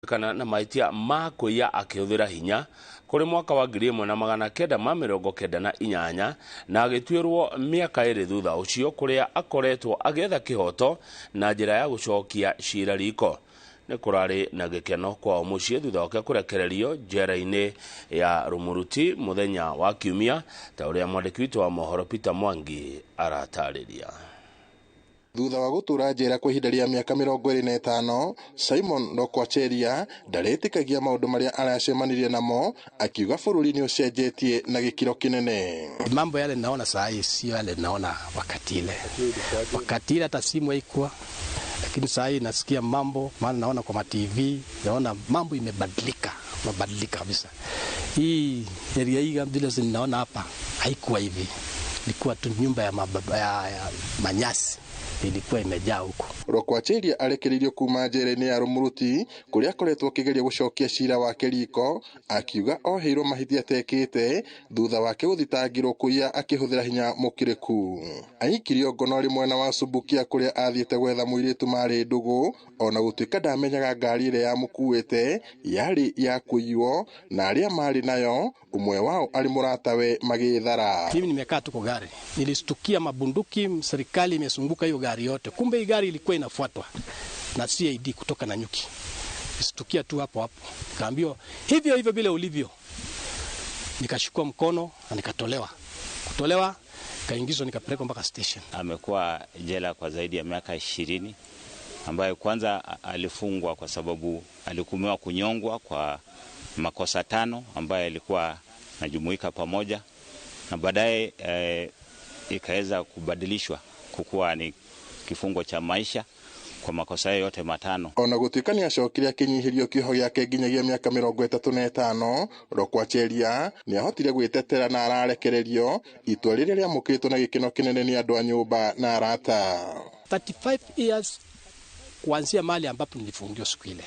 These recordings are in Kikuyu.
Kana na mahĩtia ma kũiya akĩhũthĩra hinya kũrĩ mwaka wa 1998 na agĩtuĩrwo mĩaka 2 thutha ũcio, kũrĩa akoretwo agĩetha kĩhoto na njĩra ya gũcokia cira riko. Nĩ kũrarĩ na gĩkeno kwao mũciĩ thutha wake kũrekererio njera-inĩ ya Rumuruti mũthenya wa Kiumia, ta ũrĩa mwandĩki witũ wa mohoro Peter Mwangi aratarĩria. Thutha wa gũtũra njera kwa ihinda rĩa mĩaka 25, Simon Lokwacheria ndaretĩkagia maũndũ marĩa aracemanirie namo, akiuga bũrũri nĩ ũcenjetie na gĩkĩro kĩnene. Mambo yale naona saa hii sio yale naona wakati ile. Wakati ile hata simu haikuwa, lakini saa hii nasikia mambo, maana naona kwa ma TV, naona mambo imebadilika, mabadilika kabisa. Hii area hii vile ninaona hapa haikuwa hivi. Ilikuwa tu nyumba ya mababa, ya manyasi ilikuwa imejaa huko. Lokwacheria arekereirio kuma njera-inĩ ya Rumuruti kũrĩa akoretwo akĩgeria gũcokia cira wake riko, akiuga oheirwo mahĩtia atekĩte thutha wake gũthitangĩrwo kũiya akĩhũthĩra hinya mũkĩrĩku. Aikirio ngono arĩ mwena wa Subukia kũrĩa athiĩte gwetha mũirĩtu marĩ ndũgũ, ona gũtuĩka ndamenyaga ngari ĩrĩa yamũkuĩte yarĩ ya kũiywo na arĩa marĩ nayo ũmwe wao arĩ mũratawe magĩthara. Mimi nimekaa tu kwa gari, nilistukia mabunduki, serikali imezunguka hiyo gari yote. Kumbe hii gari ilikuwa inafuatwa na CID kutoka Nanyuki. Nilistukia tu hapo hapo, nikaambiwa hivyo hivyo vile ulivyo. Nikashikwa mkono na nikatolewa. Kutolewa nikaingizwa, nikapelekwa mpaka station. Amekuwa jela kwa zaidi ya miaka 20, ambayo kwanza alifungwa kwa sababu alihukumiwa kunyongwa kwa makosa 5 ambayo alikuwa najumuika pamoja, na baadaye ikaweza kubadilishwa kukuwa ni kifungo cha maisha kwa makosa yote 5. Ona gũtuĩka nĩ acokire akĩnyihĩrio kĩoho gĩake nginyagia mĩaka 35, Lokwacheria nĩ ahotire gwĩtetera na ararekererio, itua rĩrĩa rĩamũkĩrĩtwo na gĩkeno kĩnene nĩ andũ a nyũmba na arata. 35 years kuanzia mahali ambapo nilifungiwa siku ile.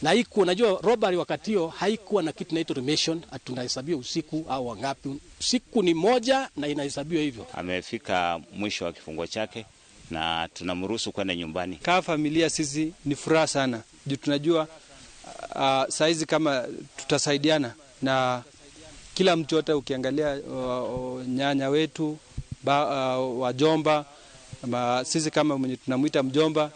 Na haikuwa, unajua robbery wakati hiyo haikuwa na kitu inaitwa remission, tunahesabiwa usiku au wangapi. Siku ni moja na inahesabiwa hivyo. Amefika mwisho wa kifungo chake na tunamruhusu kwenda nyumbani. Kama familia sisi ni furaha sana. Juu tunajua saizi kama tutasaidiana na kila mtu yote. Ukiangalia nyanya wetu, wajomba, sisi kama mwenye tunamuita mjomba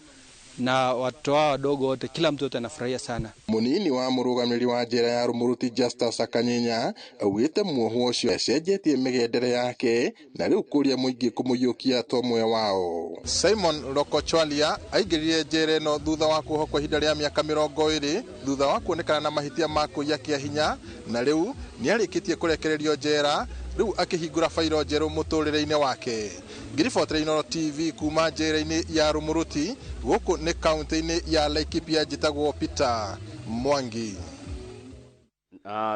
na watoto wao wadogo wote, kila mtu yote anafurahia sana. Munini wa mũrũgamĩrĩri wa njera ya Rumuruti Justus Akanyenya augĩte muohwo ũcio acenjetie mĩgendere yake na rĩu kũria mũingĩ kũmũiyũkia ta ũmwe wao. Simon Lokochwalia aingĩrire njera ĩno thutha wa kuohwo kwa ihinda rĩa mĩaka 20 thutha wa kuonekana na mahĩtia ma kũiya kĩa hinya, na rĩu nĩarĩkĩtie kũrekererio njera, rĩu akĩhingũra bairo njerũ mũtũrĩre-inĩ wake. Ngiribotera Inooro TV kuma njera-inĩ ya Rumuruti gũkũ nĩ kaunti-inĩ ya Laikipia, njĩtagwo Peter Mwangi.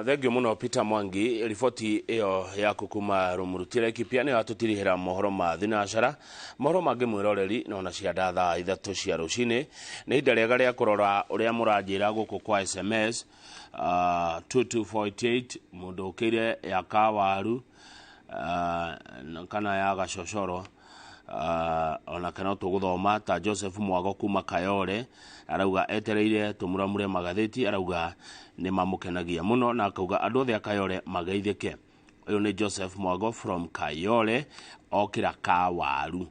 Thank you muno Peter Mwangi, riboti ĩyo yaku kuma Rumuruti Laikipia nĩyo yatũtirihĩra mohoro ma thinacara. Mohoro mangĩ mwĩroreri no na cia thaa 3 cia rũcinĩ. Nĩ ihinda rĩega rĩa kũrora ũrĩa mũranjĩra gũkũ kwa SMS 2248 mũndũ ũkĩire ya kawaru kana ya gacocoro, ona kana tũgũthoma ta Joseph Mwago kuma Kayore arauga etereire tũmuramure magathĩti, arauga nĩ mamũkenagia mũno na akauga andũ othe a Kayore mageithĩke. Ũyũ nĩ Joseph Mwago from Kayore okĩra Kawaru.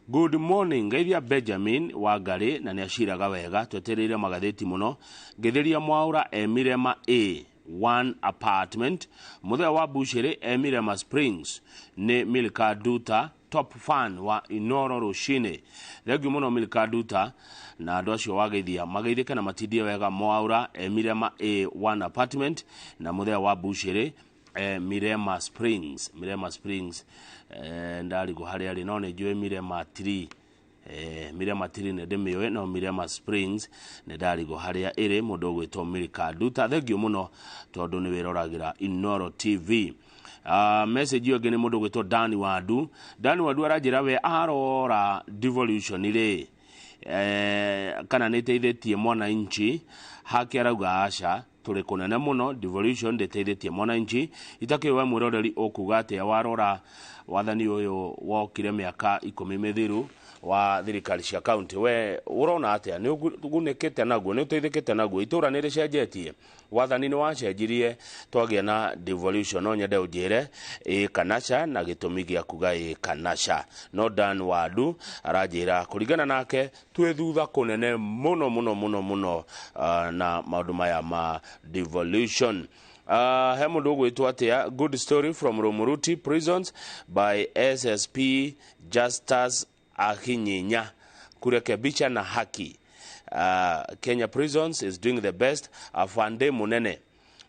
Good morning, ngeithia Benjamin Wangari na nĩ aciraga wega, twetereire magathĩti mũno. Ngeithĩria Mwaura Emirema A 1 apartment, mũthenya wa Bushiri Emirema Springs, nĩ Milka Duta top fan wa Inooro rũcinĩ. Thank you mũno Milka Duta na andũ acio wageithia mageithĩke na matindie wega. Mwaura Emirema A1 apartment na mũthenya wa Bushiri Mirema Springs, Mirema Springs, ndarigwo harĩa arĩ no nĩ njũĩ Mirema 3, Mirema 3 nĩ ndĩmĩũĩ, no Mirema Springs nĩ ndarigwo harĩa ĩrĩ. Mũndũ ũgwĩtwo Milka Duta, thank you mũno tondũ nĩ wĩroragĩra Inooro TV. Message ĩyo ĩngĩ nĩ mũndũ ũgwĩtwo Dani Wandu. Dani Wandu aranjĩra we arora devolution rĩ, kana nĩ ĩteithĩtie mwananchi hake, arauga aca tũrĩ kũnene mũno, devolution ndĩteithĩtie mwananchi. Itakĩũĩ we mwĩroreri ũkuga atĩa warora wathani ũyũ wokire mĩaka 10 mĩthiru, Wa thirikari cia kaunti, we urona atia? Ni ugunĩkĩte naguo? Nĩ ũteithĩkĩte naguo? Itũra nĩ rĩcenjetie? Wathani nĩ wacenjirie twagĩa na devolution? No nyende ũnjĩre ĩ kana ca, na gĩtũmi gĩa kuga ĩ kana ca. No Dan Wadu aranjĩra kũringana nake twĩ thutha kũnene mũno mũno mũno mũno na maũndũ maya ma devolution. He mũndũ ũgwĩtwo atĩa? Good story from Rumuruti prisons by SSP Justus Akinyinya, kurekebisha na haki. Kenya Prisons is doing the best. Afande Munene,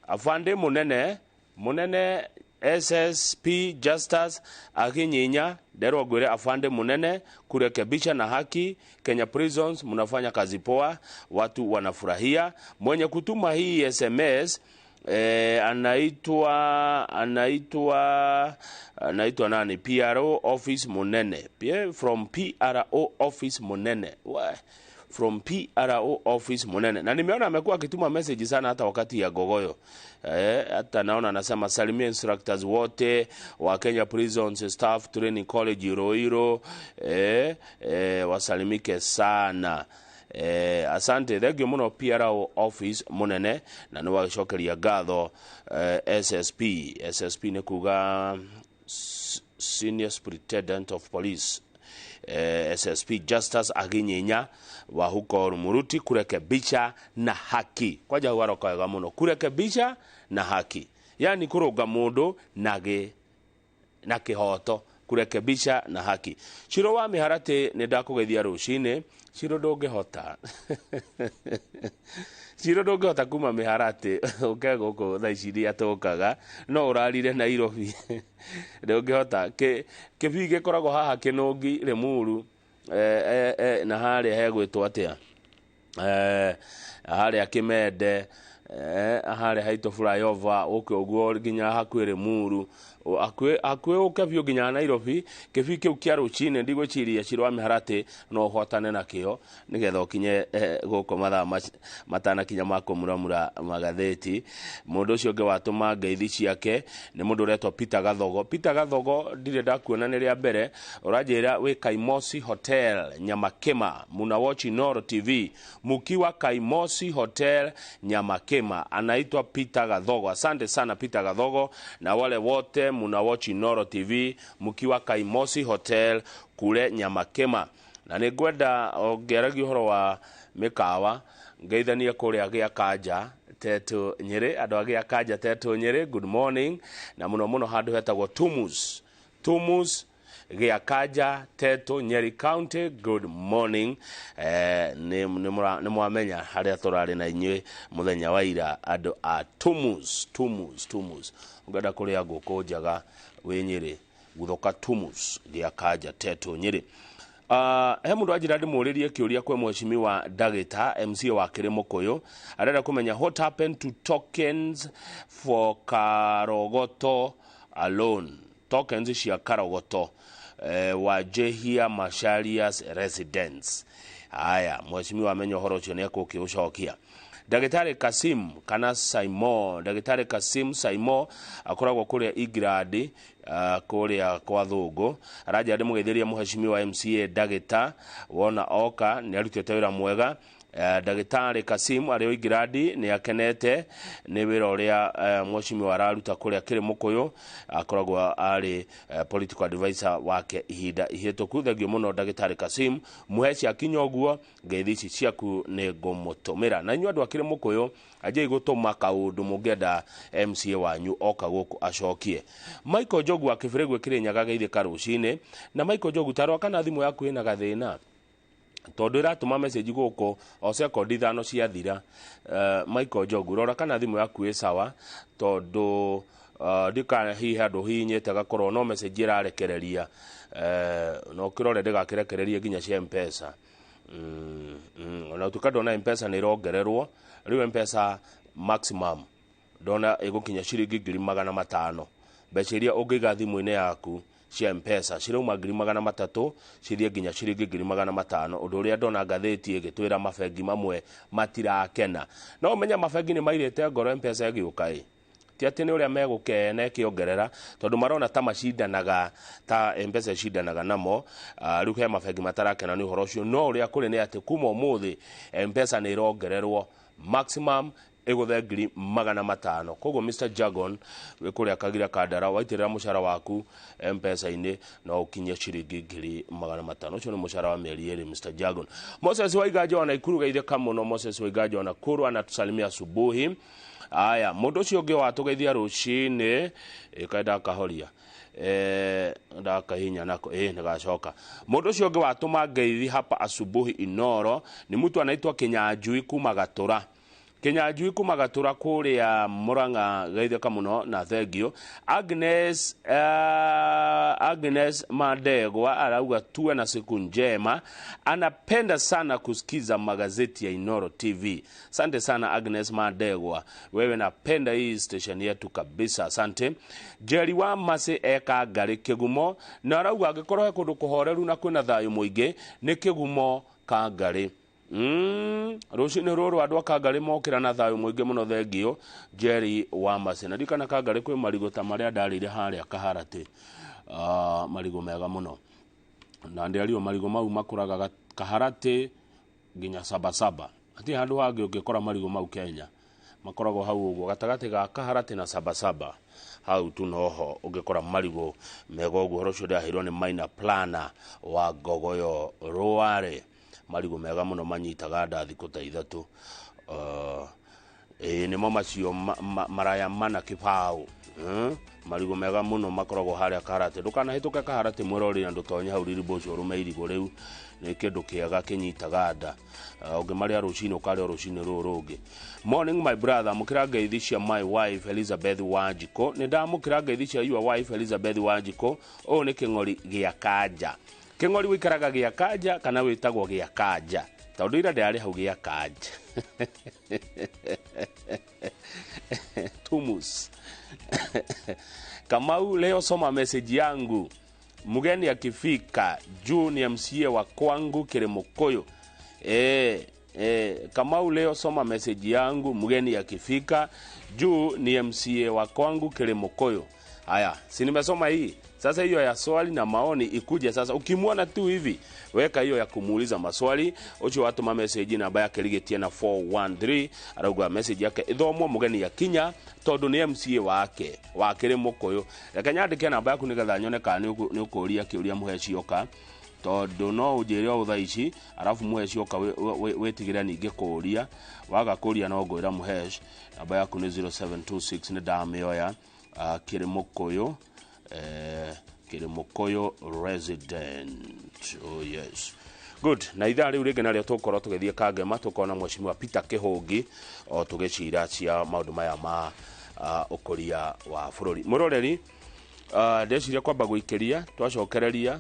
Afande Munene Munene, SSP Justus Akinyinya, nderwo ngwire afande Munene, kurekebisha na haki, Kenya Prisons mnafanya kazi poa, watu wanafurahia. Mwenye kutuma hii SMS anaitwa nani? PRO office Munene. From PRO office Munene. From PRO office Munene. Na nimeona amekuwa akituma message sana hata wakati ya gogoyo. Hata naona anasema salimia instructors wote wa Kenya Prisons Staff Training College Ruiru, wasalimike sana. Asante, thank you muno PRO office Munene, na nĩ wagĩcokeria ngatho SSP. SSP nĩ kuga Senior Superintendent of Police, SSP Justus Aginyinya wa huko Rumuruti, kurekebisha na haki. Kwanja waroka wega muno, kurekebisha na haki, yani kurunga mundu na kihoto, kurekebisha na haki. Ciro wa Miharati, nĩ ndakũgeithia rũcinĩ. Ciro ndũngĩhota, Ciro ndũngĩhota kuma Miharati ũke gũkũ thaa ici iria tũkaga, no ũrarire Nairobi, ndũngĩhota. Kĩbii gĩkoragwo haha Kĩnũngi, Limuru, na harĩa hegwĩtwo atĩa, harĩa Kĩmende, harĩa haitũ flyover, ũke ũguo nginya hakuhĩ Limuru, hakuhĩ ũke biũ nginya Nairobi. Kĩbii kĩu kĩa rũcinĩ ndigwĩciria Ciro wa Miharati no ũhotane nakĩo nĩgetha ũkinye gũkũ mathaa matanakinya ma kũmuramura magathĩti. Mũndũ ũcio ũngĩ watũma ngeithi ciake nĩ mũndũ ũretwo Peter Gathogo. Peter Gathogo, ndirĩ ndakuona, nĩ rĩa mbere. Ũranjĩra wĩ Kaimosi Hotel Nyamakema, muna watch Inooro TV mukiwa Kaimosi Hotel Nyamakema. Anaitwa Peter Gathogo. Asante sana Peter Gathogo na wale wote muna watch Inooro TV mukiwa Kaimosi Hotel kule Nyamakema. Na nĩ ngwenda ngĩaragia ũhoro wa mĩkawa, ngeithanie kũrĩa gĩa Kanja Tetu Nyĩrĩ, andũ a gĩa Kanja Tetu Nyĩrĩ, good morning, na mũno mũno handũ hetagwo Tumus. Tumus gĩa Kanja Tetu Nyeri County, good morning. Nĩ mwamenya harĩa tũrarĩ na inyuĩ mũthenya wa ira, andũ a Tumus. Tumus, Tumus, ũngĩenda kũrĩa ngũkũ njega wĩ Nyĩrĩ, guthoka Tumus gĩa Kanja Tetu Nyĩrĩ. He mũndũ anjĩra ndĩmũrĩrie kĩũria kwĩ mheshimiwa Ndagĩta MCA wa Kĩrĩmũkũyũ. Arenda kũmenya what happened to tokens for Karogoto alone, tokens cia Karogoto, Wajehia Macharias residence. Haya, mheshimiwa amenya ũhoro ũcio nĩ ekũkĩũcokia. Ndagĩtarĩ Kasim kana Saimo, ndagĩtarĩ Kasim Saimo akoragwo kũrĩa England, kũrĩa kwa Thũngũ. Aranjĩra ndĩmũgeithĩrie mheshimiwa MCA Ndagĩta, wona oka nĩ arutĩte wĩra mwega. Ndagĩtarĩ Kasim arĩ o England nĩ akenete nĩ wĩra ũrĩa mheshimiwa araruta kũrĩa Kĩrĩmũkũyũ, akoragwo arĩ political advisor wake ihinda ihĩtũku. Thengiũ mũno ndagĩtarĩ Kasim, muhe ciakinya ũguo ngeithi ici ciaku nĩ ngũmũtũmĩra. Na inyuĩ andũ a Kĩrĩmũkũyũ, anjai gũtũma kaũndũ mũngĩenda MCA wanyu oka gũkũ acokie. Michael Njogu wa Kĩbĩrĩgwe Kĩrĩnyaga, geithĩka rũcinĩ. Na Michael Njogu, tarora kana thimũ yaku ĩna gathĩna, tondũ ĩratũma message gũkũ o sekondi 5 ciathira. Michael Njogu, rora kana thimũ yaku ĩ sawa, tondũ ndika hihi handũ hihinyĩte gakorwo no message ĩrarekereria, no ũkĩrore ndĩgakĩrekererie nginya cia Mpesa. Ona ũtuĩka ndona Mpesa nĩ ĩrongererwo rĩu, Mpesa maximum ndona ĩgũkinya ciringi 500,000. Mbeca iria ũngĩiga thimũ-inĩ yaku cia Mpesa cirauma 300,000 cithiĩ nginya ciringi 500,000, ũndũ ũrĩa ndona ngathĩti ĩgĩtwĩra mabengi mamwe matirakena. No ũmenye mabengi nĩ mairĩte ngoro Mpesa ĩgĩũka ĩ. Ti atĩ nĩ ũrĩa megũkena ĩkĩongerera, tondũ marona ta macindanaga, ta M-Pesa icindanaga namo. Rĩu he mabengi matarakena nĩ ũhoro ũcio, no ũrĩa kũrĩ nĩ atĩ kuma ũmũthĩ M-Pesa nĩ ĩrongererwo maximum ĩgũthe 500,000. Koguo Mr Jagon wĩ kũrĩa Kagira Kandara, waitĩrĩra mũcara waku M-Pesa-inĩ no ũkinye ciringi 500,000. Ũcio nĩ mũcara wa mĩeri 2, Mr Jagon. Moses Waiganjo wa Naikuru, geithĩka mũno. Moses Waiganjo wa Nakuru anatusalimia asubuhi. Aya, mũndũ ũcio ũngĩ watũgeithia rũcinĩ, ĩkae ndakahoria, ndakahinya nako, nĩgacoka. Mũndũ ũcio ũngĩ watũma ngeithi hapa asubuhi Inoro ni mtu anaitwa Kinyanjui kuma Gatura. Kinyanjui kuma Gatura kũrĩa Murang'a, geithĩka mũno na thengio. Agnes, Agnes Madegwa arauga tuwe na siku njema, anapenda sana kusikiza magazeti ya Inoro TV. Asante sana Agnes Madegwa, wewe napenda hii station yetu kabisa, asante. Jerry wa Masi eka ngari Kĩgumo, na arauga angĩkorwo he kũndũ kũhoreru na kwĩna thayũ mũingĩ nĩ Kĩgumo Kangari. Rũcinĩ rũrũ andũ a Kangari mokĩra na thayũ mũingĩ mũno, thengio Jerry wa Masi. Na ndikana Kangari kwĩ marigũ ta marĩa ndarĩire harĩa Kaharatĩ, marigũ mega mũno, na ndĩario marigũ mau makũraga Kaharatĩ nginya Sabasaba. Hatirĩ handũ hangĩ ũngĩkora marigũ mau Kenya, makoragwo hau ũguo gatagatĩ ga Kaharatĩ na Sabasaba, hau tu noho ũngĩkora marigũ mega ũguo. Ũhoro ũcio ndĩraheirwo nĩ Maina Plana wa Ngogoyo Rware, marigũ mega mũno manyitaga nda thikũ ta 3. Nĩmo macio maraya mana kĩbaũ. Marigũ mega mũno makoragwo harĩa Kaharatĩ. Ndũkanahĩtũke Kaharatĩ mwĩrori na ndũtonye hau riribũ ũcio ũrũme irigũ rĩu, nĩ kĩndũ kĩega kĩnyitaga nda. Ũngĩmarĩa rũcinĩ ũkarĩa rũcinĩ rũrũ rũngĩ. Morning my brother, mũkĩra ngeithi cia my wife Elizabeth Wanjikũ. Nĩ ndamũkĩra ngeithi cia your wife Elizabeth Wanjikũ. Ũyũ nĩ kĩng'ori gĩa Kanja. Kĩng'ori wĩikaraga gĩa Kanja kana wĩtagwo gĩa Kanja? Tondũ ira ndĩrarĩ hau gĩa Kanja. Tumus. Kamau, leo soma message yangu. Mgeni akifika juu ni MCA wa kwangu Kirimukuyu. Kamau, leo soma message yangu, mgeni akifika juu ni MCA wa kwangu Kirimukuyu. Haya, si nimesoma hii. Sasa hiyo ya swali na maoni ikuje sasa. Ukimwona tu hivi, weka hiyo ya kumuuliza maswali. Ucio watuma message namba yake rigetie na 413, arauga message yake ithomwo mugeni ya kinya tondu ni MCA wake wa Kirimukuyu. Reke nyandike namba yaku nigetha nyone kana nĩ ũkũria kĩũria mũhe cioka, tondu no ũnjĩre o thaa ici arabu mũhe cioka wĩtigĩre ningĩ kũũria. Waga kũũria no ngwĩra mũhesh. Namba yaku nĩ 0726, nĩ ndamĩoya. Kirimukuyu, Kirimukuyu resident. Oh yes, good. Na ithaa rĩu rĩngĩ narĩo tũgũkorwo tũgĩthiĩ Kangema, tũkona mheshimiwa Peter Kĩhũngi o tũgĩcira cia maũndũ maya ma ũkũria wa bũrũri. Mũroreri, ndeciria kwamba gũikĩria, twacokereria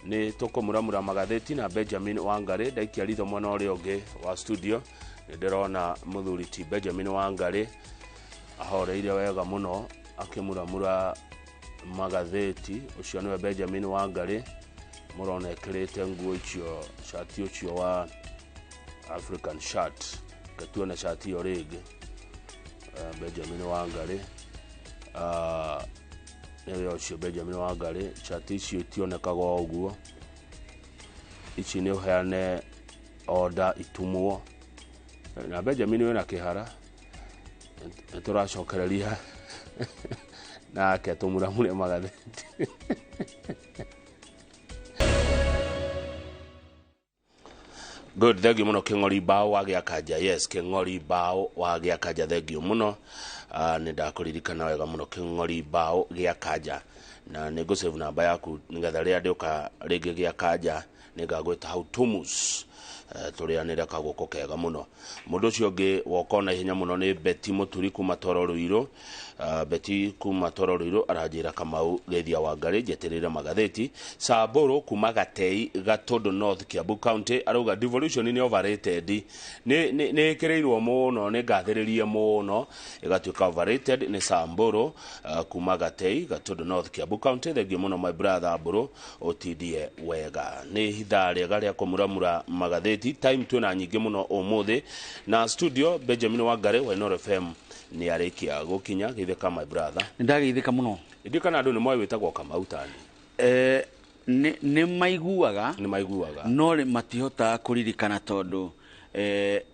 nĩ tũkũmuramura magathĩti na Benjamin Wangari. Ndaikia ritho mwena ũrĩa ũngĩ wa studio, nĩ ndĩrona mũthuri ti Benjamin Wangari ahoreire wega mũno akĩmuramura magathĩti. Ũcio nĩwe Benjamin Wangari, mũrona ekĩrĩte nguo icio, cati ũcio wa African shirt. Reke tuone cati ĩyo rĩngĩ. Benjamin Wangari, nĩwe ũcio Benjamin Wangari. Cati icio itionekaga o ũguo, ici nĩ ũheane order itumwo. Na Benjamin wĩna kĩhara, nĩ tũracokereria nake tũmuramure magathĩti. Good, thank you mũno Kĩng'ori Bao wa Gĩakanja. Yes, Kĩng'ori Bao wa Gĩakanja, thank you mũno. Nĩ ndakũririkana wega mũno Kĩng'ori Bao Gĩakanja, na nĩ ngũsave namba yaku nĩgetha rĩrĩa ndĩũka rĩngĩ Gĩakanja nĩngagwĩta hau Tumus, tũrĩanĩre kagũkũ kega mũno. Mũndũ ũcio ũngĩ woka na ihenya mũno nĩ Betty Mũturi kuma Toro Ruiru. Betty kuma Toro Ruiru aranjĩra Kamau geithia Wangari, njeterere magathĩti. Samburu kuma Gatei Gatundu North Kiambu County arauga devolution nĩ overrated, nĩ ĩkĩrĩirwo mũno, nĩ ngathĩrĩrie mũno ĩgatuĩka overrated. Nĩ Samburu kuma Gatei Gatundu North Kiambu County. Thengiũ mũno my brother Mburu, ũtindie wega. Nĩ ithaa rĩega rĩa kũmuramura magathĩti, time twĩna nyingĩ mũno ũmũthĩ, na studio Benjamin Wangari wa Inooro FM Nĩ arĩkia gũkinya. Geithĩka, my brother. Nĩ ndageithĩka mũno. Ndiũ kana andũ nĩ moĩ wĩtagwo Kamau Tani? Nĩ maiguaga. Nĩ maiguaga. No rĩ matihotaga kũririkana tondũ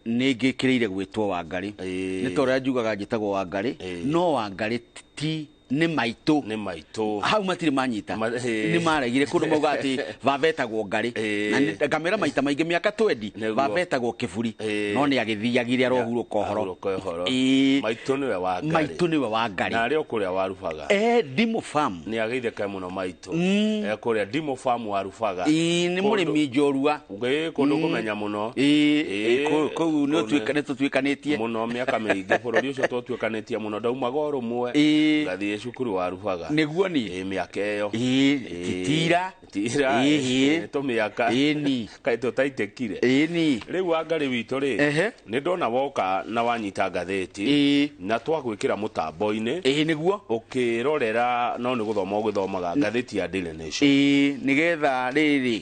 nĩ ngĩkĩrĩire gwĩtwo Wangarĩ. Nĩ ta ũrĩa njugaga njĩtagwo Wangarĩ, no Wangarĩ ti nĩ maitũ. Nĩ maitũ. Hau matirĩ manyita. Nĩ maregire kũndũ mauga atĩ baba etagwo Ngarĩ. Na ngamĩra maita maingĩ mĩaka 20 baba etagwo Kĩburi, no nĩ agĩthiagire arohurũka ũhoro. Ahurũka ũhoro. Maitũ nĩwe Wangarĩ. Maitũ nĩwe Wangarĩ. Na arĩ o kũrĩa Warubaga. Ndimũ Farm. Nĩ ageithĩka mũno maitũ. Kũrĩa Ndimũ Farm Warubaga. Nĩ mũrĩmi njorua. Kũndũ kũmenya mũno. Kũu nĩ tũtuĩkanĩtie mũno mĩaka mĩingĩ. Bũrũri ũcio tũtuĩkanĩtie mũno. Ndaumaga o rũmwe ngathiĩ cukuru Warubaga. Nĩguo ni. Mĩaka ĩyo. Tira. Tira. Tũmĩaka. Kaĩ tũtaitĩkire. Rĩu Wangarĩ witũ rĩ, nĩ ndona woka na wanyita ngathĩti na twagwĩkĩra mũtambo-inĩ. Nĩguo. Ũkĩrorera no nĩ gũthoma ũgĩthomaga ngathĩti ya Daily Nation. Nĩgetha rĩrĩ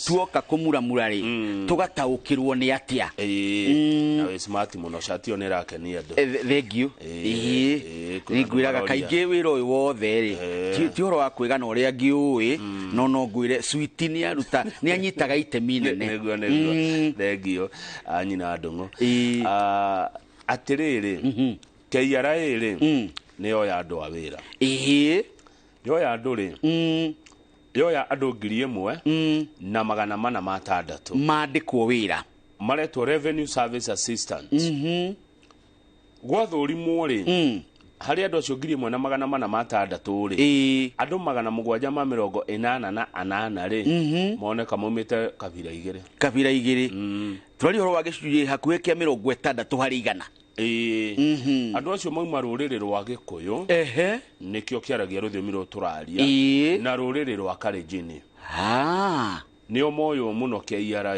tuoka kũmuramura rĩ, tũgataũkĩrwo nĩ atĩa. Na wĩ smart mũno, cati ĩyo nĩ ĩrakenia andũ. Thank you. Nĩ ngwĩraga kaingĩ wĩra ũyũ wothe rĩ, ti ũhoro wa kwĩgana ũrĩa ngĩũĩ, no ngwĩre Sweet nĩ aruta, nĩ anyitaga itemi nene. Nĩguo, nĩguo. Thank you. Nyina Ndũng'ũ. Atĩrĩrĩ, KRA rĩ, nĩ yoya andũ a wĩra. Yoya andũ rĩ, yoya andũ 1406 mandĩkwo wĩra. Maretwo Revenue Service Assistant. Gwathũrimwo rĩ, harĩ andũ acio 1406 rĩ, andũ 788 rĩ, moneka maumĩte kabira igĩrĩ. Kabira igĩrĩ. Tũraria ũhoro wa gĩcunjĩ hakuhĩ kĩa 60 harĩ igana. Andũ acio mauma rũrĩrĩ rwa Gĩkũyũ, nĩkĩo kĩaragia rũthiomi rũrũ tũraria, na rũrĩrĩ rwa Kalenjin. Nĩo moywo mũno KRA.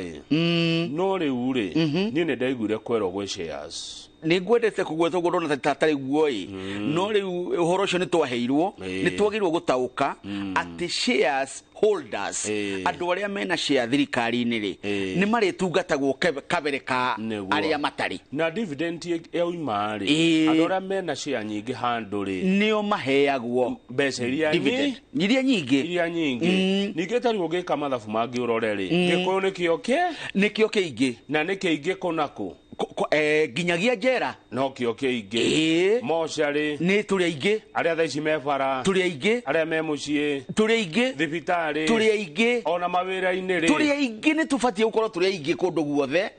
No rĩu rĩ, niĩ nĩ ndaiguire kwerwo gwĩ shares. Nĩ ngwendete kũgweta ũguo ndona ta tarĩ guo ĩ, no rĩu ũhoro ũcio nĩ twaheirwo, nĩ twagĩrĩirwo gũtaũka atĩ shares holders, andũ arĩa mena share thirikari-inĩ rĩ, nĩ marĩtungatagwo kabere ka arĩa matarĩ. Na dividend yauma rĩ, andũ arĩa mena share nyingĩ handũ rĩ, nĩo maheagwo mbeca iria nyingĩ. Iria nyingĩ. Ningĩ tarĩu ũngĩka mathabu mangĩ ũrore rĩ, Gĩkũyũ nĩkĩo kĩ? Nĩkĩo kĩingĩ. Na nĩ kĩingĩ kũ na kũ? Nginyagia njera. No kĩo kĩingĩ. Mocarĩ. Nĩ tũrĩ aingĩ. Arĩa thaa ici me bara. Tũrĩ aingĩ. Arĩa me mũciĩ. Tũrĩ aingĩ. Thibitarĩ. Tũrĩ aingĩ. Ona mawĩra-inĩ rĩ. Tũrĩ aingĩ, nĩ tũbatiĩ gũkorwo tũrĩ aingĩ kũndũ guothe.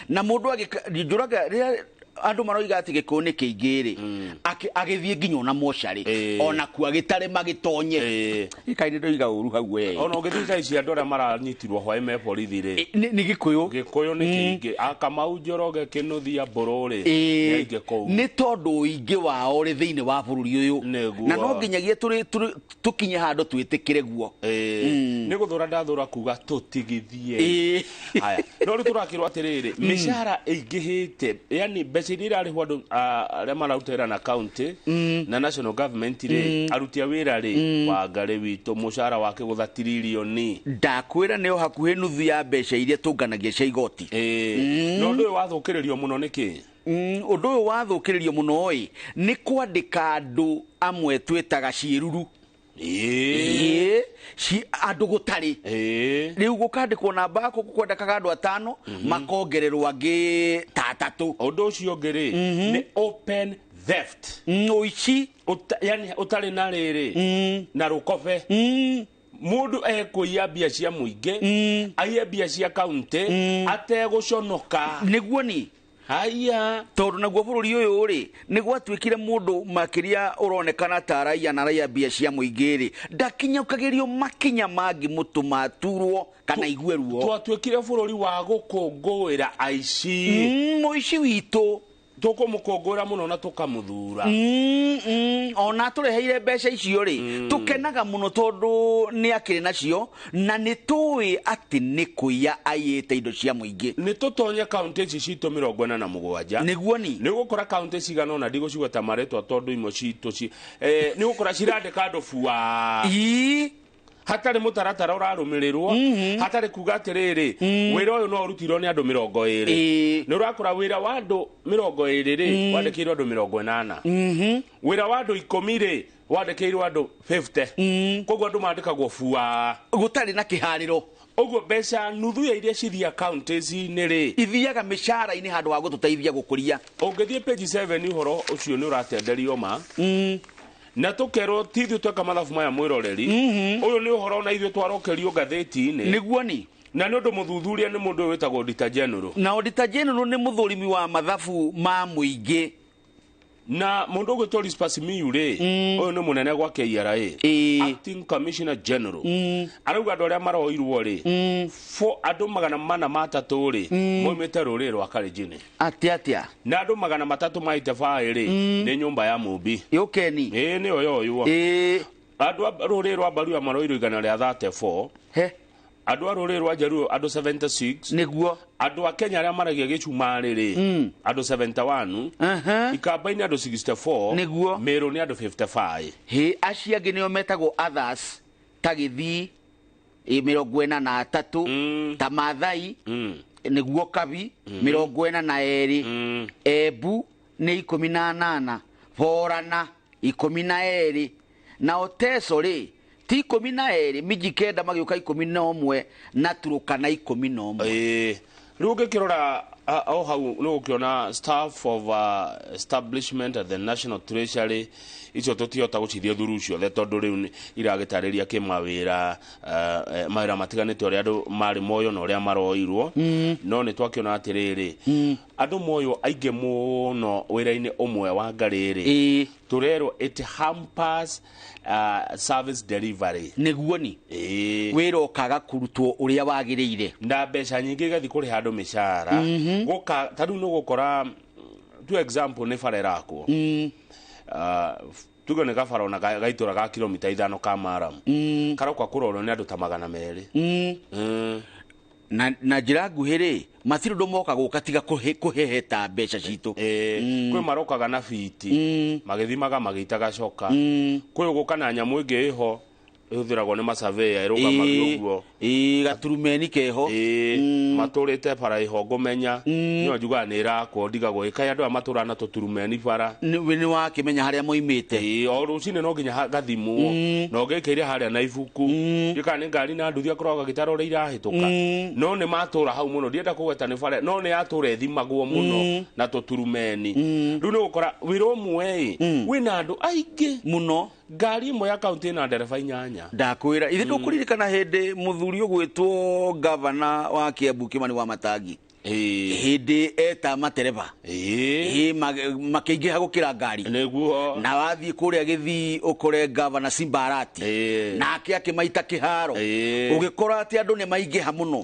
Na mũndũ njũraga rĩrĩa andũ maroiga atĩ Gĩkũyũ nĩ kĩingĩ rĩ, agĩthiĩ nginya ona mocarĩ, ona kuo agĩtare magĩtonye. Kaĩ nĩ ndoiga ũru hau we. Ona ũngĩthiĩ thaa ici andũ arĩa maranyitirwo hwaĩ me borithi rĩ, Nĩ Gĩkũyũ. Gĩkũyũ nĩ kĩingĩ. Akamau Njoroge Kĩnuthia Mbũrũ rĩ, nĩ aingĩ kũu. Nĩ tondũ ũingĩ wao rĩ thĩinĩ wa bũrũri ũyũ. Na no nginyagia tũkinye handũ twĩtĩkĩre guo. Nĩ gũthũra ndathũra kuga tũtigithie. Haya, no rĩu tũrakĩrwo atĩrĩrĩ, mĩcara ĩingĩhĩte, yani mbeca iria irarĩhwo andũ arĩa mararuta wĩra na county na national government rĩ, aruti a wĩra rĩ, Wangarĩ witũ mũcara wake gũtha tiririoni. Ndakwĩra nĩ o hakuhĩ nuthu ya mbeca iria tũnganagia cia igoti. No ũndũ ũyũ wathũkĩrĩrio mũno nĩkĩ? Ũndũ ũyũ wathũkĩrĩrio mũno ĩ, nĩ kwandĩka andũ amwe twĩtaga ciĩruru. Andũ gũtarĩ. Rĩu gũkandĩkwo namba yaku gũkwendekaga andũ 5, makongererwo angĩ ta 3. Ũndũ ũcio ũngĩ rĩ, nĩ open theft. Ũici. Yani ũtarĩ na rĩrĩ, na rũkobe. Mũndũ ekũiya mbia cia mũingĩ, aiye mbia cia kaunti, ategũconoka. Nĩguo ni. Haya. Tondũ naguo bũrũri ũyũ rĩ, nĩ gwatuĩkire mũndũ makĩria ũronekana ta araiya na araiya mbia cia mũingĩ rĩ, ndakinyũkagĩrio makinya mangĩmũtũma aturwo kana igue ruo. Twatuĩkire bũrũri wa gũkũngũĩra aici. Mũici witũ. Tũkũmũkũngũĩra mũno na tũkamũthura. Ona tũreheire mbeca icio rĩ, tũkenaga mũno tondũ nĩ akĩrĩ nacio, na nĩ tũĩ atĩ nĩ kũiya aiyĩte indo cia mũingĩ. Nĩ tũtonye kaunti ici citũ 47. Nĩguo ni. Nĩ ũgũkora kaunti cigana ũna, ndigũcigweta marĩtwa tondũ imwe citũ nĩ ũgũkora cirandĩka andũ bua. Hatarĩ mũtaratara ũrarũmĩrĩrwo, hatarĩ kuga atĩrĩrĩ, wĩra ũyũ no ũrutirwo nĩ andũ 20. Nĩ ũrakora wĩra wa andũ 20 rĩ, wandĩkĩirwo andũ 80. Wĩra wa andũ 10 rĩ, wandĩkĩirwo andũ 50. Koguo andũ mandĩkagwo bua. Gũtarĩ na kĩharĩro. Ũguo mbeca nuthu ya iria cithia counties-inĩ rĩ, ithiaga mĩcara-inĩ handũ ha gũtũteithia gũkũria. Ũngĩthiĩ page 7 ũhoro ũcio nĩ ũratenderio ma. Na tũkerwo ti ithuĩ tweka mathabu maya mwĩroreri. Ũyũ nĩ ũhoro na ithuĩ twarokerio ngathĩti-inĩ. Nĩguo ni. Na nĩ ũndũ mũthuthuria nĩ mũndũ ũyũ wĩtagwo Auditor General. Na Auditor General nĩ mũthũrimi wa mathabu ma mũingĩ. Na mũndũ ũgwĩtwo Rispas Miyu rĩ, ũyũ nĩ mũnene gwa KRA. Acting Commissioner General. Arauga andũ arĩa maroirwo rĩ, andũ 403 rĩ, moimĩte rũrĩrĩ rwa Kalenjin. Atĩa atĩa? Na andũ 385 rĩ, nĩ nyũmba ya Mumbi. Yũkeni. Ĩĩ nĩyo yoywo. Andũ a rũrĩrĩ rwa Baluya maroirwo 134. He. Andũ a rũrĩrĩ rwa Jaluo andũ 76. Nĩguo. Andũ a Kenya arĩa maragia gĩcumarĩ rĩ, andũ 71. Ikamba-inĩ andũ 64. Nĩguo. Meru nĩ andũ 55. Hĩ, acio angĩ nĩo metagwo others, ta Gĩthii 43, ta Maathai nĩguo Kabi 42, Embu nĩ 18, Borana 12, nao Teso rĩ ti 12, Miji 9 magĩũka 11, na Turukana 11. Rĩu ũngĩkĩrora o hau nĩ ũkĩona staff of establishment at the National Treasury, icio tũtihota gũcithia thuru ciothe tondũ rĩu iragĩtarĩria kĩmawĩra, mawĩra matiganĩte ũrĩa andũ marĩ moyo na ũrĩa maroirwo. No nĩ twakĩona atĩrĩrĩ, andũ moyo aingĩ mũno wĩra-inĩ ũmwe wa ngarĩ rĩ, tũrerwo it hampers service delivery. Nĩguo ni. Wĩra ũkaga kũrutwo ũrĩa wagĩrĩire. Na mbeca nyingĩ igathiĩ kũrĩha andũ mĩcara. Gũka ta rĩu nĩ ũgũkora, tu example, nĩ bara ĩrakwo, tuge nĩ gabara ona gaitũra ga kilomita 5 ka maram, karoka kũrorwo nĩ andũ ta 200. Na njĩra nguhĩ rĩ, matirĩ ũndũ moka gũka tiga kũheheta mbeca citũ. Kwĩ marokaga na biti magĩthimaga magĩitaga coka, kwĩ ũgũka na nyamũ ĩngĩ ĩho ĩhũthĩragwo nĩ masurveyor ĩrũgamagio ũguo. Gaturumeni keho. Matũrĩte bara ĩho ngũmenya nĩyo njugaga nĩ ĩrakwo, ndigagwo ĩkaĩ andũ aya matũraga na tũturumeni bara. Nĩ wakĩmenya harĩa moimĩte. O rũcinĩ no nginya gathimwo na ũngĩkĩire harĩa na ibuku gĩkaga nĩ ngari na nduthi akoragwo gagĩtara ũrĩa irahĩtũka, no nĩ matũra hau mũno, ndienda kũgweta nĩ bara, no nĩ yatũra ĩthimagwo mũno na tũturumeni. Rĩu nĩ ũgũkora wĩra ũmwe ĩ wĩna andũ aingĩ mũno. Ngari ĩmwe ya kaunti ĩna ndereba 8. Ndakwĩra ithe ndũkũririkana hĩndĩ mũthuri ũgwĩtwo gavana wa Kiambu Kimani wa Matangi, hĩndĩ eta matereba makĩingĩha gũkĩra ngari. Nĩguo. Na wathiĩ kũrĩa Gĩthii ũkore gavana Simbarati, nake akĩmaita kĩharo, ũgĩkora atĩ andũ nĩ maingĩha mũno.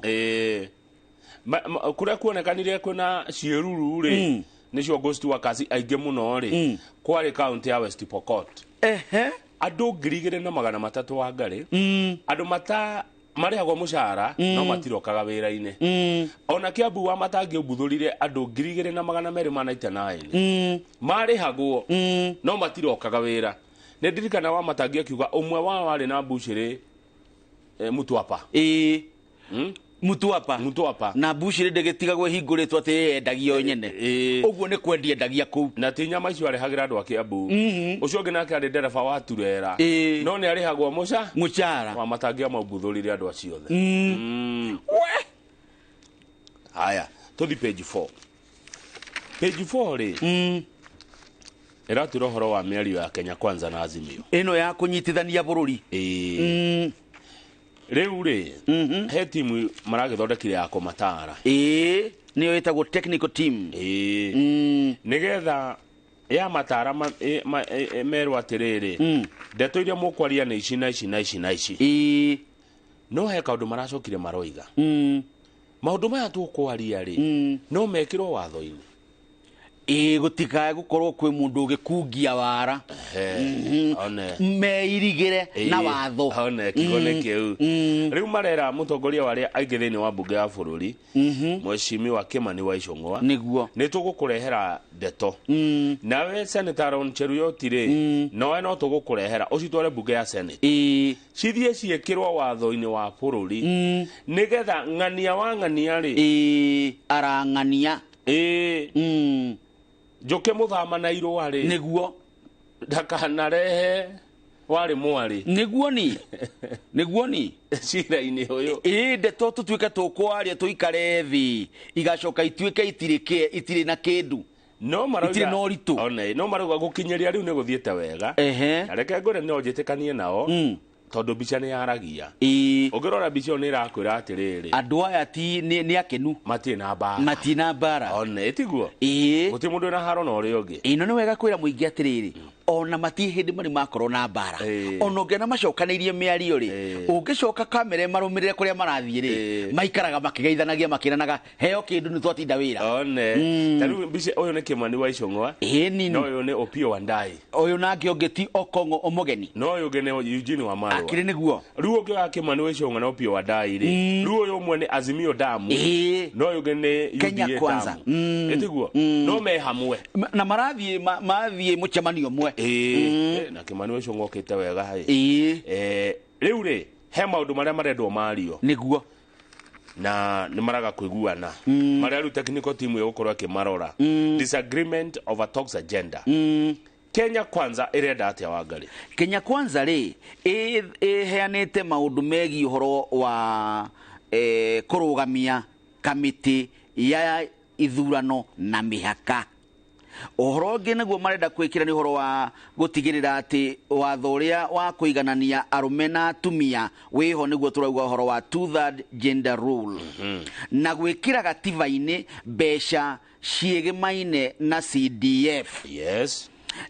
Kũrĩa kuonekanire kwĩna ciĩruru rĩ, nĩcio ghost workers aingĩ mũno rĩ, kwarĩ kaunti ya West Pokot. Andũ 2300 wa ngarĩ, andũ mata marĩhagwo mũcara no matirokaga wĩra-inĩ. Ona Kiambu wa Matangi ũmbuthũrire andũ 2299 marĩhagwo no matirokaga wĩra. Nĩ ndirikana wa Matangi akiuga ũmwe wao warĩ na mbucĩrĩ Mutwapa. Mutwapa. Mutwapa. Na mbucĩrĩ ndĩgĩtigagwo ĩhingũrĩtwo atĩ yendagio nyene. Ũguo nĩ kwendia endagia kũu. Na ti nyama icio arĩhagĩra andũ a Kiambu. Ũcio ũngĩ nake arĩ ndereba wa Turera. No nĩ arĩhagwo mũcara. Wa Matangi amaubuthũrire andũ acio othe. We. Haya, tũthi page 4. Page 4 rĩ, ĩratwĩra ũhoro wa mĩario ya Kenya Kwanza na Azimio. Ĩno ya kũnyitithania bũrũri. Rĩu rĩ, he timu maragĩthondekire ya kũmatara. Nĩyo ĩtagwo technical team. Nĩgetha ya matara merwo atĩrĩrĩ, ndeto iria mũkwaria nĩ ici na ici na ici na ici. No he kaũndũ maracokire maroiga. Maũndũ maya tũkwaria rĩ, no mekĩrwo watho-inĩ. Ĩĩ, gũtikae gũkorwo kwĩ mũndũ ũgĩkungia wara. One. Meirigĩre na watho. One kiugo nĩ kĩu. Rĩu marera mũtongoria wa arĩa aingĩ thĩinĩ wa mbunge ya bũrũri, Mheshimiwa Kimani wa Ichung'wa, Nĩguo. Nĩ tũgũkũrehera ndeto. Nawe Senator Aaron Cheruiyot rĩ, nowe no tũgũkũrehera ũcitware mbunge ya Senate, cithiĩ ciĩkĩrwo watho-inĩ wa bũrũri, nĩgetha ng'ania wa ng'ania rĩ, Ĩĩ, arang'ania. Ĩĩ, njũke mũthama na irũa rĩ, Nĩguo. Ndakanarehe warĩ mwarĩ Nĩguo ni, nĩguo ni. Cira-inĩ ũyũ. Ĩĩ, ndeto tũtuĩke tũkwaria, tũikare thĩ, igacoka ituĩke itirĩ itirĩ na kĩndũ. No marauga Itirĩ na ũritũ. One, no marauga gũkinyĩria rĩu nĩ gũthiĩte wega. Na reke ngwĩre no njĩtĩkanie nao, tondũ mbica nĩ yaragia. Ũngĩrora mbica ĩyo nĩ ĩrakwĩra atĩrĩrĩ, Andũ aya ti nĩ akenu. Matirĩ na mbara. Matirĩ na mbara. One, tiguo? Ĩĩ. Gũtirĩ mũndũ wĩna haro na ũrĩa ũngĩ. Ĩno nĩ wega kwĩra mũingĩ atĩrĩrĩ, ona matirĩ hĩndĩ marĩ makorwo na mbara. Ona ũngĩona macokanĩirie mĩario rĩ, ũngĩcoka kamera ĩmarũmĩrĩre kũrĩa marathiĩ rĩ, maikaraga makĩgeithanagia, makĩranaga heo kĩndũ, nĩ twatinda wĩra. One, ta rĩu mbica ũyũ nĩ Kimani wa Ichung'wa. Ĩĩ nini. No ũyũ nĩ Opiyo Wandayi. Ũyũ nake ũngĩ ti Okong'o Omogeni. No ũyũ ũngĩ nĩ Eugene Wamalwa. Akĩrĩ nĩguo. Rĩu ũngĩ wa Kimani wa Ichung'wa na Opiyo Wandayi rĩ, rĩu ũyũ ũmwe nĩ Azimio Damu, no ũyũ ũngĩ nĩ Kenya UDA Kwanza. Damu. Ĩtiguo? No me hamwe. Na marathiĩ mathiĩ mũcemanio ũmwe. Ĩĩ, na Kimani wa Ichung'wa okĩte wega haĩ. Rĩu rĩ, he maũndũ marĩa marendwo mario. Nĩguo. Na nĩ maraga kũiguana, marĩa rĩu technical team ĩgũkorwo ĩkĩmarora. Disagreement over talks agenda. Kenya Kwanza ĩrenda atĩa, Wangari? Kenya Kwanza rĩ, ĩheanĩte maũndũ megiĩ ũhoro wa kũrũgamia kamĩtĩ ya ithurano na mĩhaka. Ũhoro ũngĩ nĩguo marenda gwĩkĩra nĩ ũhoro wa gũtigĩrĩra atĩ watho ũrĩa wa kũiganania arũme na atumia wĩho, nĩguo tũrauga ũhoro wa two third gender rule, na gwĩkĩra gatiba-inĩ mbeca ciĩgĩmaine na CDF,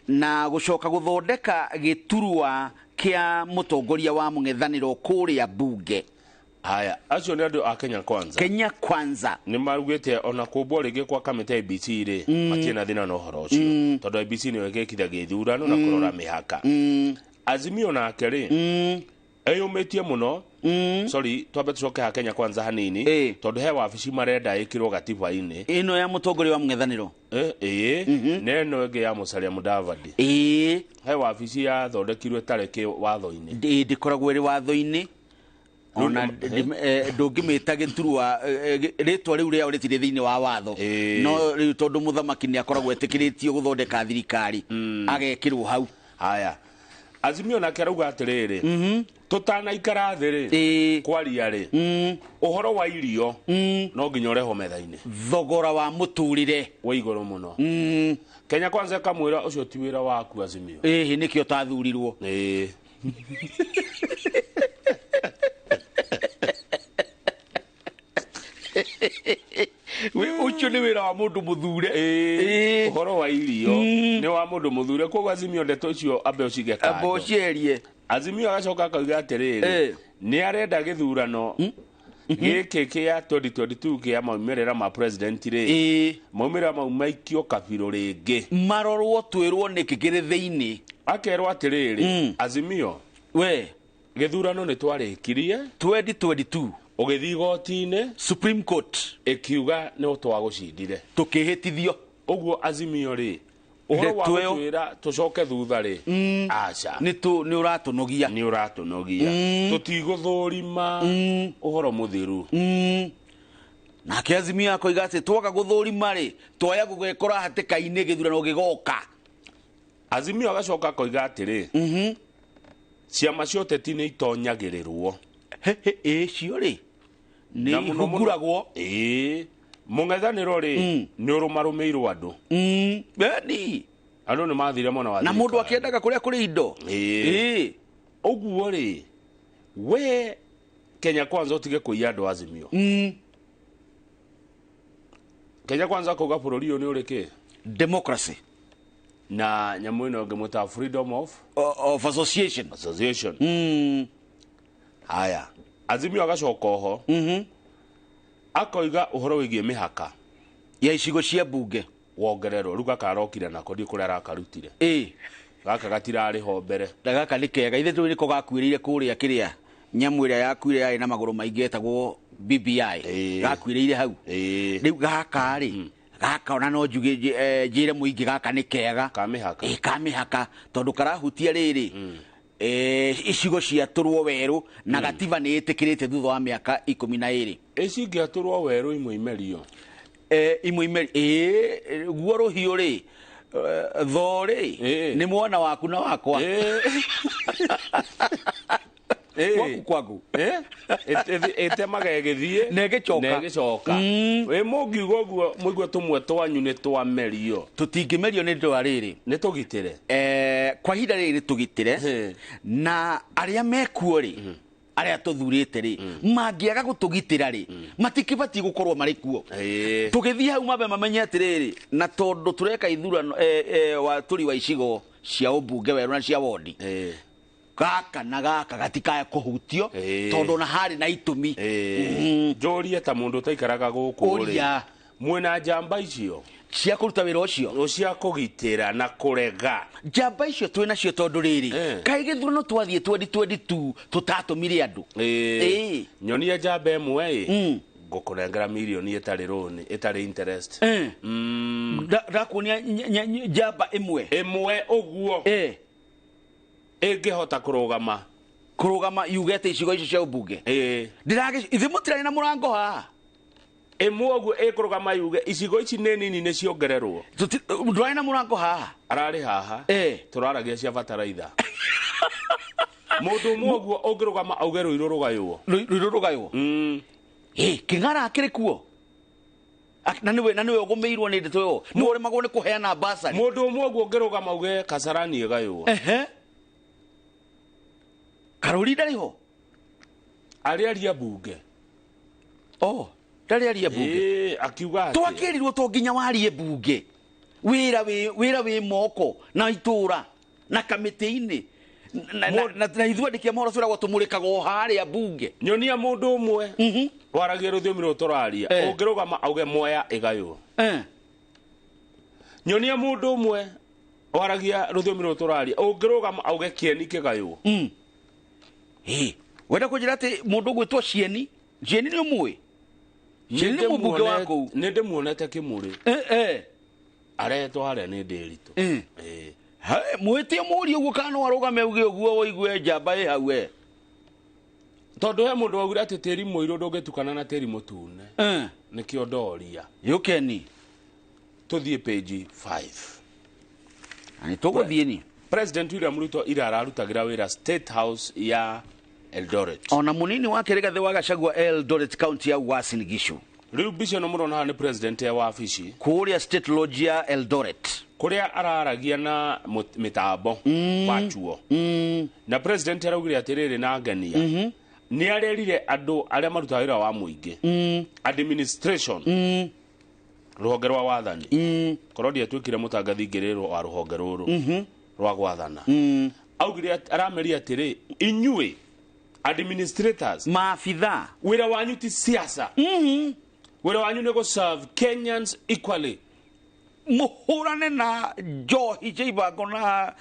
na gũcoka gũthondeka gĩturwa kĩa mũtongoria wa mũng'ethanĩro kũrĩa mbunge. Haya, acio nĩ andũ a Kenya Kwanza. Kenya Kwanza. Nĩ marugĩte ona kũmbwo rĩngĩ kwa kamĩtĩ ya IEBC rĩ, matirĩ na thĩna na ũhoro ũcio, tondũ IEBC nĩyo ĩgĩkithagia ithurano na kũrora mĩhaka. Azimio nake rĩ, eyũmĩtie mũno. Sorry, twambe tũcoke ha Kenya Kwanza hanini, tondũ he wabici marenda ĩkĩrwo gatiba-inĩ. Ĩno ya mũtongoria wa mũng'ethanĩro. Ĩĩ, na ĩno ĩngĩ ya Musalia Mudavadi. He wabici yathondekirwo ĩtarĩ kĩ watho-inĩ. Ndĩkoragwo ĩrĩ watho-inĩ ona. Ndũngĩmĩta gĩturwa, rĩtwa rĩu rĩao rĩtirĩ thĩinĩ wa watho. No rĩu tondũ mũthamaki nĩ akoragwo etĩkĩrĩtio gũthondeka thirikari, agekĩrwo hau. Haya, Azimio nake arauga atĩrĩrĩ, tũtanaikara thĩ rĩ kwaria rĩ, ũhoro wa irio no nginya ũrehwo metha-inĩ. Thogora wa mũtũrĩre wa igũrũ mũno. Kenya Kwanza ĩkamwĩra ũcio ti wĩra waku, Azimio. Ĩhĩ, nĩkĩo tathurirwo. Ĩĩ. Ũcio nĩ wĩra wa mũndũ mũthure. Ĩĩ, ũhoro wa irio nĩ wa mũndũ mũthure, koguo Azimio ndeto icio ambe ũcige Amba kando. ũcieherie. Azimio agacoka akauga atĩrĩrĩ, nĩ arenda gĩthurano gĩkĩ kĩa 2022 kĩa maumĩrĩra ma president rĩ, maumĩrĩra mau maikio kabirũ rĩngĩ. Marorwo, twĩrwo nĩkĩ kĩrĩ thĩinĩ. Akerwo atĩrĩrĩ, Azimio, we gĩthurano nĩ twarĩkirie 2022, ũgĩthiĩ igoti-inĩ, Supreme Court ĩkiuga nĩ twagũcindire, tũkĩhĩtithio. Ũguo Azimio rĩ, ũhoro wa Ndeto ĩyo. gũtwĩra tũcoke thutha rĩ, aca. Nĩ ũratũnogia. Nĩ ũratũnogia, tũtigũthũrima ũhoro mũthiru. Nake Azimio akoiga atĩ twaga gũthũrima rĩ, twaya gũgekora hatĩka-inĩ gĩthurano gĩgoka. Azimio agacoka akoiga atĩrĩ, ciama cia ũteti nĩ itonyagĩrĩrwo. Ĩ cio rĩ, nĩ Na mũno mũno- ihunguragwo. Ĩĩ, mũng'ethanĩro rĩ, nĩ ũrũmarũmĩirwo andũ. Eni. Andũ nĩ mathire mwena wa Na mũndũ thirikari. akĩendaga kũrĩa kũrĩ indo. Ĩĩ. Ũguo rĩ, we Kenya Kwanza ũtige kũiya andũ Azimio. Kenya Kwanza kuga bũrũri ũyũ nĩ ũrĩ kĩ? Democracy. Na nyamũ ĩno ĩngĩ mwĩtaga freedom of of association. Association. Haya, Azimio agacoka oho akoiga ũhoro wĩgiĩ mĩhaka ya icigo cia mbunge. Wongererwo rĩu gaka arokire nako ndiũ kũrĩa arakarutire. Gaka gatirarĩ ho mbere. Na gaka nĩ kega ithe tũĩ nĩko gakuĩrĩire kũrĩa kĩrĩa nyamũ ĩrĩa yakuire yarĩ na magũrũ maingĩ etagwo BBI. Gakuĩrĩire hau. Rĩu gaka rĩ gaka ona no njuge njĩre mũingĩ gaka nĩ kega. Kamĩhaka. Kamĩhaka tondũ karahutia rĩrĩ icigo ciatũrwo werũ na gatiba nĩ ĩtĩkĩrĩte thutha wa mĩaka 12. Ici ingĩatũrwo werũ imwe imerio. Imwe imeri guo rũhiũ rĩ tho rĩ nĩ mwana waku na wakwa. Gwaku kwaku. Ĩtemaga ĩgĩthiĩ na ĩgĩcoka. Na ĩgĩcoka. Ĩ mũngiuga ũguo mũigue tũmwe twanyu nĩ twamerio. Tũtingĩmerio nĩ ndwa rĩrĩ. Nĩ tũgitĩre. Kwa ihinda rĩrĩ tũgitĩre na arĩa mekuo rĩ arĩa tũthurĩte rĩ mangĩaga gũtũgitĩra rĩ matikĩbatiĩ gũkorwo marĩ kuo. Tũgĩthiĩ hau mambe mamenye atĩrĩrĩ na tondũ tũreka ithurano wa tũri wa icigo cia ũmbunge werũ na cia wondi gaka na gaka gatikaya kũhutio tondũ na harĩ na itũmi. Njũrie ta mũndũ ũtaikaraga gũkũ rĩ mwĩna njamba icio cia kũruta wĩra ũcio cia kũgitĩra na kũrega njamba icio twĩ nacio tondũ rĩrĩ kaĩ gĩthurano twathiĩ 2022 tũtatũmire andũ. Nyonia njamba ĩmwe ĩ ngũkũnengera mirioni ĩtarĩ rũni ĩtarĩ interest. Ndakuonia njamba ĩmwe ĩmwe ũguo ĩngĩhota kũrũgama kũrũgama yuge atĩ icigo icio cia ũmbunge ndĩragĩ ithuĩ mũtirarĩ na mũrango haha ĩmwe ũguo ĩkũrũgama yuge icigo ici nĩ nini nĩ ciongererwo. Ndũrarĩ na mũrango haha ararĩ haha tũraragia cia bataraitha. Mũndũ ũmwe ũguo ũngĩrũgama auge rũirũ rũgaywo rũirũ rũgaywo. Kĩng'ara akĩrĩ kuo na nĩwe ũgũmĩirwo nĩ ndeto ĩyo nĩwe ũremagwo nĩ kũheana basari. Mũndũ ũmwe ũguo ũngĩrũgama auge Kasarani ĩgaywo. Karũri ndarĩ ho arĩ aria mbunge. Ndarĩ aria mbunge. Akiuga atĩ twakĩrirwo to nginya warie mbunge wĩra wĩ moko na itũra na kamĩtĩ-inĩ na ithuĩ andĩki a mohoro twĩragwo tũmũrĩkaga o harĩa mbunge. Nyonia mũndũ ũmwe waragia rũthiomi rũrũ tũraria ũngĩrũgama auge Mwea ĩgaywo. Nyonia mũndũ ũmwe waragia rũthiomi rũrũ tũraria ũngĩrũgama auge Kĩeni kĩgaywo. Wenda kũnjĩra atĩ mũndũ ũgwĩtwo Cieni Cieni nĩ ũmũĩ? Cieni nĩ mũmbunge wa kũu. Nĩ ndĩmuonete Kĩmũrĩ. Aretwo harĩa nĩ Ndĩritũ. Mwĩtie mũrie ũguo kana no arũgame auge ũguo ũigue njamba ĩ hau we. Tondũ he mũndũ waugire atĩ tĩri mũirũ ndũngĩtukana na tĩri mũtune. Nĩkĩo ndoria. Yũkeni. Tũthiĩ page 5. Nĩ tũgũthiĩ ni. President William Ruto ira ararutagĩra wĩra State House ya Eldoret. Ona munini wake Rigathi wa Gachagua Eldoret County ya Uasin Gishu. Rĩu mbica ĩno mũrona haha nĩ president ya wabici kũrĩa State Lodge ya Eldoret kũrĩa araragia na mĩtambo wachuo. Na president araugire atĩrĩrĩ na ngenia nĩ arerire andũ arĩa marutaga wĩra wa mũingĩ administration rũhonge rwa wathani korwo ndiatuĩkire mũtangathi ngĩrĩrwo wa rũhonge rũrũ rwa gwathana. Augire arameria atĩrĩ inyuĩ administrators maabitha wĩra wanyu ti siasa. Wĩra wanyu nĩ gũ serve Kenyans equally. Mũhũrane na njohi cia ibango na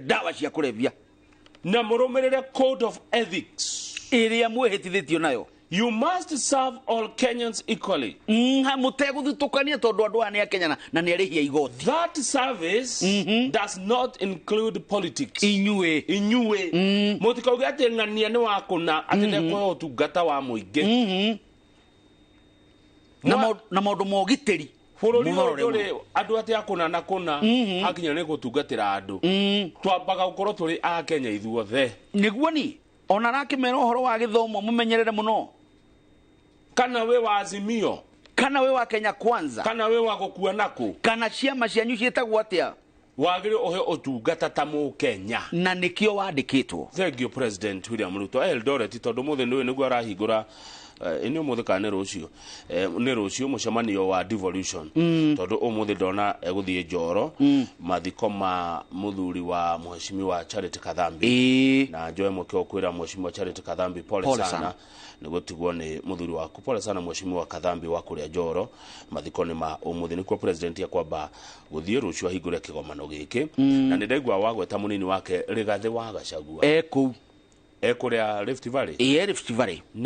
ndawa cia kũrebia na mũrũmĩrĩre code of ethics ĩrĩa mwĩhĩtithĩtio nayo. You must serve all Kenyans equally. Mũtegũthutũkania tondũ andũ aya nĩ a Kenya na nĩ arĩhia igoti. That service does not include politics. Inyuĩ. Inyuĩ. Mũtikauge atĩ ng'ania nĩ wa kũna atĩ ndekũheo ũtungata wa mũingĩ. Na maũndũ ma ũgitĩri. Bũrũri ũyũ ndũrĩ andũ atĩ a kũna na kũna hakinya nĩ gũtungatĩra andũ. Twambaga gũkorwo tũrĩ a Kenya ithuothe. Nĩguo ni ona arakĩmera ũhoro wa gĩthomo mũmenyerere mũno. Kana we wa Azimio kana we wa Kenya Kwanza kana we wa gũkua nakũ kana ciama cianyu ciĩtagwo atĩa wagĩrĩirwo ũhe ũtungata ta mũkenya na nĩkĩo wandĩkĩtwo. Thank you President William Ruto. Eldoret tondũ mũthĩ nĩwe nĩguo arahingũra Nĩ ũmũthĩ kana nĩ rũciũ? Nĩ rũciũ mũcemanio wa devolution, tondũ ũmũthĩ ndona egũthiĩ Njoro, mathiko ma mũthuri wa Mheshimiwa Charity Kathambi. Na njoe mweke wa kwĩra Mheshimiwa Charity Kathambi pole, Pole sana, sana. Nĩ gũtigwo nĩ mũthuri waku. Pole sana, Mheshimiwa Kathambi wa kũrĩa Njoro. Mathiko nĩ ma ũmũthĩ, nĩkuo president akwamba gũthiĩ, rũciũ ahingũre kĩgomano gĩkĩ. Na nĩ ndaigua wagweta mũnini wake Rigathĩ wa Gachagua. Ekũu. Ekũrĩa Rift Valley. Ĩĩ, Rift Valley. Na